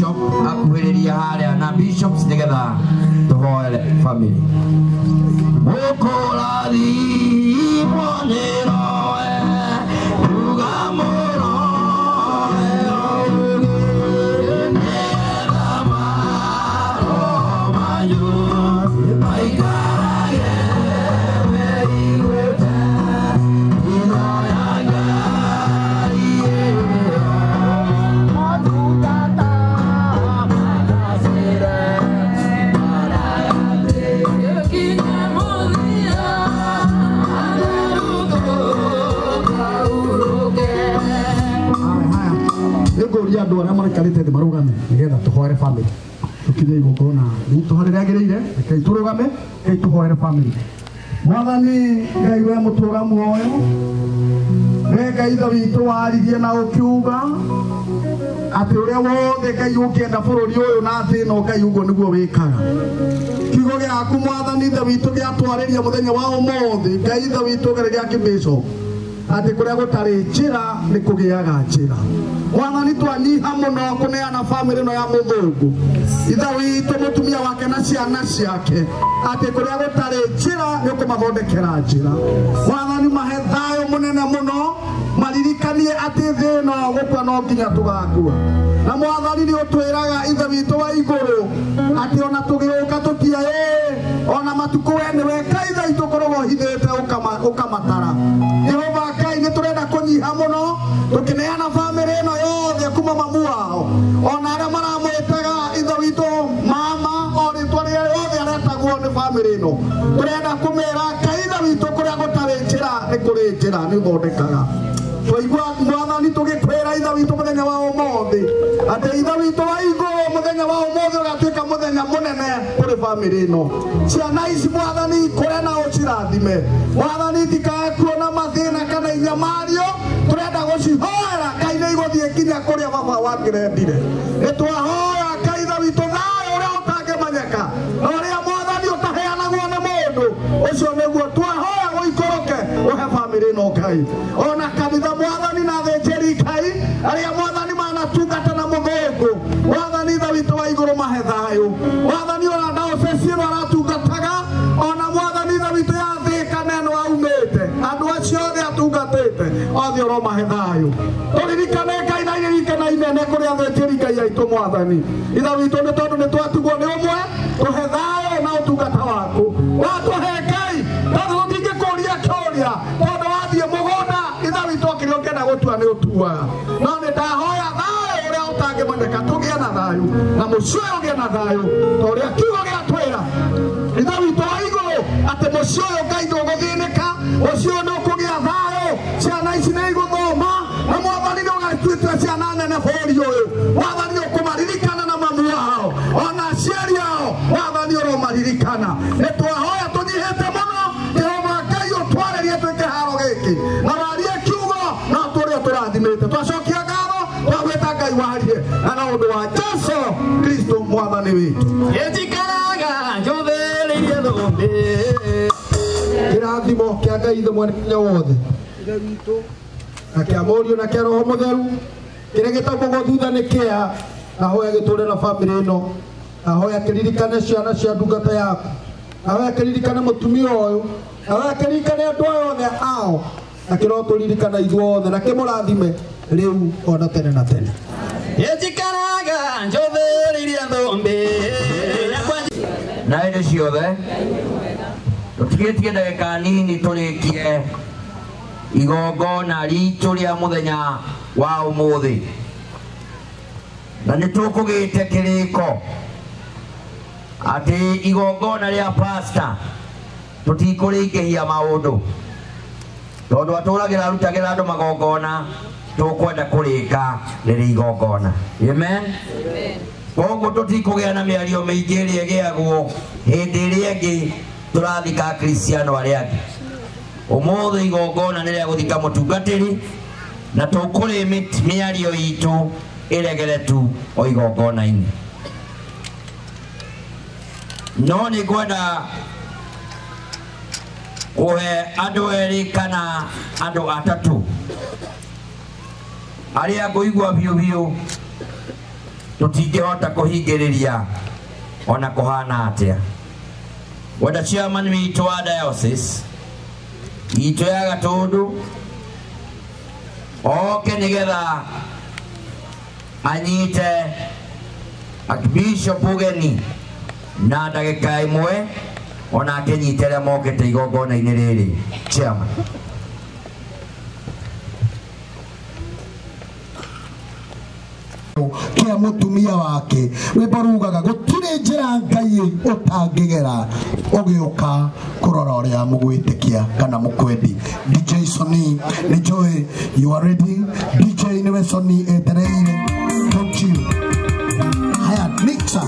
Bishop akuhĩrĩria harĩa na bishops nĩgetha tũhoere family. Mũkũrathimwo nĩ Roho, ruga mũno nĩgetha maroho manyu maikarage meiguĩte hitho ya Ngai ĩyo. Motungata magacĩre Gĩkinye mũthia, atherũkũ Haya, nĩngũria andũ arĩa maraikarĩte thĩ marũgame nĩgetha tũhoere family. Tũkinye igongona ritũ harĩa rĩagĩrĩire, rekei tũrũgame, rekei tũhoere family. Mwathani Ngai we mũtũũra muoyo, we Ngai Ithe witũ waririe na ũkiuga atĩ ũrĩa wothe Ngai ũngĩenda bũrũri ũyũ na thĩ ĩno Ngai ũguo nĩguo wĩkaga. Kiugo gĩaku Mwathani Ithe witũ gĩatwarĩria mũthenya wa ũmũthĩ, Ngai Ithe witũ ũgereria kĩbishop atĩ kũrĩa gũtarĩ njĩra nĩ kũgĩaga njĩra. Mwathani twanyiha mũno kũneana bamĩrĩ ĩno ya mũthũngũ, Ithe witũ mũtumia wake na ciana ciake, atĩ kũrĩa gũtarĩ njĩra nĩ ũkũmathondekera njĩra. Mwathani mahe thayũ mũnene mũno, maririkanie atĩ thĩ ĩno gũkua no nginya tũgakua. Na Mwathani nĩ ũtwĩraga Ithe witũ wa igũrũ atĩ ona tũgĩũka tũtiaĩ, ona matukũ we nĩwe Ngai Ithe witũ ũkoragwo ũhithĩte ũkamatara. Jehova Ngai nĩ tũrenda kũnyiha mũno tũkĩneana bamĩrĩ ĩno yothe kuma mamu wao ona arĩa maramwĩtaga Ithe witũ mama o rĩtwa rĩrĩa rĩothe aretagwo nĩ bamĩrĩ ĩno, tũrenda kũmĩra Ngai Ithe witũ kũrĩa gũtarĩ njĩra nĩ kũrĩ njĩra nĩ ũthondekaga. Twaigua Mwathani tũgĩkwĩra Ithe witũ mũthenya wa ũmũthĩ atĩ Ithe witũ wa igũrũ mũthenya wa ũmũthĩ ũgatuĩka mũthenya mũnene kũrĩ bamĩrĩ ĩno. Ciana ici Mwathani ikũre na ũcirathime. Mwathani itikae kuona mathĩna kana inyamario, tũrenda gũcihoera Ngai nĩ igũthiĩ nginya kũrĩa baba wakĩrendire. Nĩ twahoya Ngai Ithe witũ thayũ ũrĩa ũtangĩmenyeka na ũrĩa Mwathani ũtaheanagwo nĩ mũndũ, ũcio nĩguo twahoya gũikũrũke ũhe bamĩrĩ ĩno Ngai. Ona kanitha Mwathani na athĩnjĩri Ngai arĩa Mwathani manatungata na mũthũngũ, Mwathani Ithe witũ wa igũrũ mahe thayũ. Mwathani ona diocese ĩno aratungataga, ona Mwathani Ithe witũ ya Thĩka na ĩno aumĩte, andũ acio othe atungatĩte othe ũromahe thayũ. Tũririkane Ngai na iririkana inene kũrĩ athĩnjĩri Ngai aitũ Mwathani Ithe witũ, nĩ tondũ nĩ twatigwo nĩ ũmwe, tũhe thayũ na ũtungata waku. Watũhe Ngai tondũ tũtingĩkũria kĩũria, tondũ wathiĩ mũgũnda Ithe witũ kĩrĩa ũngĩenda gũtua nĩ ũtuaga. No nĩ ndahoya thayũ ũrĩa ũtangĩmenyeka, tũgĩe na thayũ na mũciĩ ũyũ ũgĩe na thayũ ta ũrĩa kiugo gĩatwĩra Ithe witũ wa igũrũ atĩ mũciĩ ũyũ Ngai ndũgũthĩnĩka, mũciĩ ũyũ nĩ ũkũgĩa thayũ, ciana ici nĩ igũthoma na Mwathani nĩ ũgatuĩte ciana nene bũrũri ũyũ. Mwathani ũkũmaririkana na mamu wao ona aciari ao, Mwathani ũromaririkana. Nĩ twahoya tũnyihĩte mũno, Jehova Ngai ũtwarĩrie twĩ kĩharo gĩkĩ na warie kiugo na tũrĩa tũrathimĩte. Twacokia ngatho twagwĩta Ngai warie na na ũndũ wa Jesu Kristo Mwathani witũ. Njikaraga njũthĩrĩirie thũmbĩ. Kĩrathimo kĩa Ngai Ithe mwene hinya wothe, Ithe witũ, na kĩa Mũriũ na kĩa Roho Mũtheru, kĩrĩa gĩtambũgwo thutha nĩ kĩa, na hoya gĩtũre na bamĩrĩ ĩno, na hoya kĩririkane ciana cia ndungata yaku, na hoya kĩririkane mũtumia ũyũ, na hoya kĩririkane andũ aya othe ao, na kĩrotũririkana ithuothe na kĩmũrathime rĩu ona tene na tene. Njikaraga njũthĩrĩirie thũmbĩ. Na hĩndĩ ciothe tũtigĩtie ndagĩka nini tũrĩkie igongona ritũ rĩa mũthenya wa ũmũthĩ, na nĩ tũkũgĩte kĩrĩko atĩ igongona rĩa pastor tũtikũrĩingĩhia maũndũ tondũ atũragĩra arutagĩra andũ magongona, tũkwenda kũrĩka rĩrĩ igongona. Amen. Koguo tũtikũgĩa na mĩario mĩingĩ ĩrĩa ĩgĩagwo hĩndĩ ĩrĩa ĩngĩ tũrathika Akristiano arĩa angĩ. Ũmũthĩ igongona nĩ rĩa gũthika mũtungatĩri na tũkũrĩ mĩario itũ ĩregere tu o igongona-inĩ. No nĩ ngwenda kũhe andũ erĩ kana andũ atatũ arĩa ngũigua biũ biũ Tũtingĩhota kũhingĩrĩria ona kũhana atĩa. Wenda chairman witũ wa diocese itũ ya Gatũndũ oke nĩgetha anyite Archbishop ũgeni na ndagĩka ĩmwe ona akĩnyite arĩa mokĩte igongona-inĩ rĩrĩ. Chairman. Kia mutumia wake rwimbo rugaga gutire njira Ngai utangigera ugiuka kurora uria mugwitikia kana mukwendi. DJ Sony ni joy, you are ready. DJ niwe Sony etereire. Thank you. Haya mixer.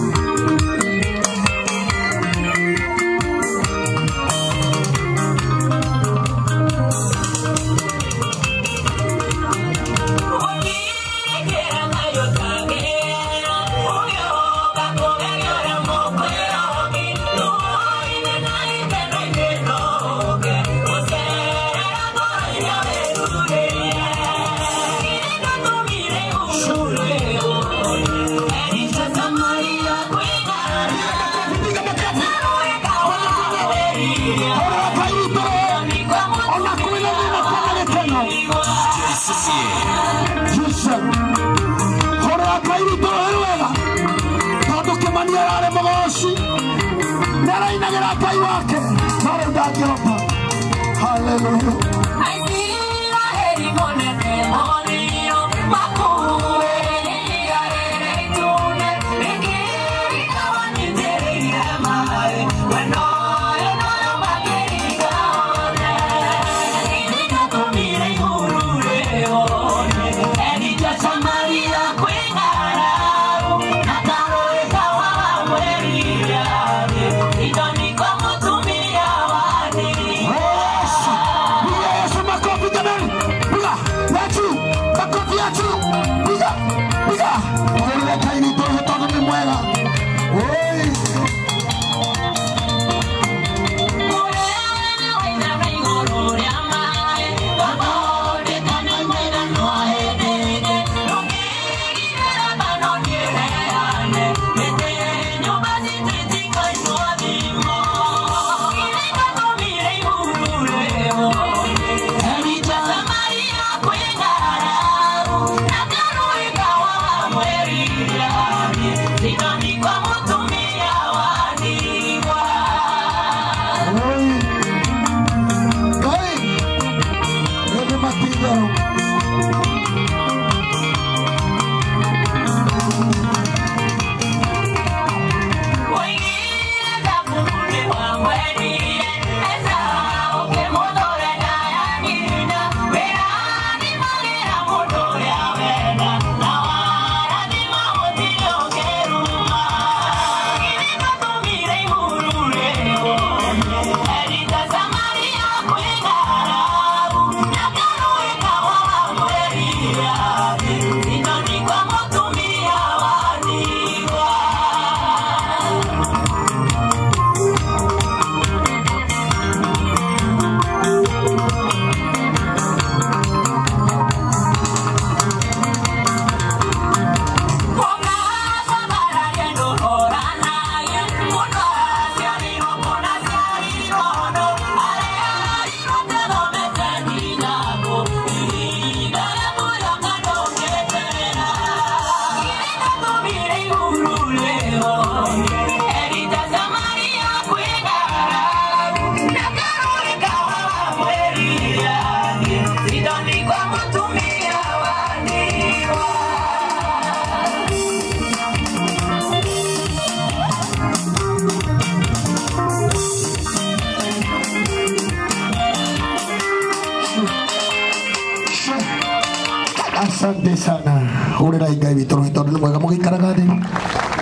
Asante sana. Hurira Ngai witũ rwĩtondũ nĩ mwega mũgĩikaraga thĩ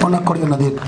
ona kũrĩ ona thĩna.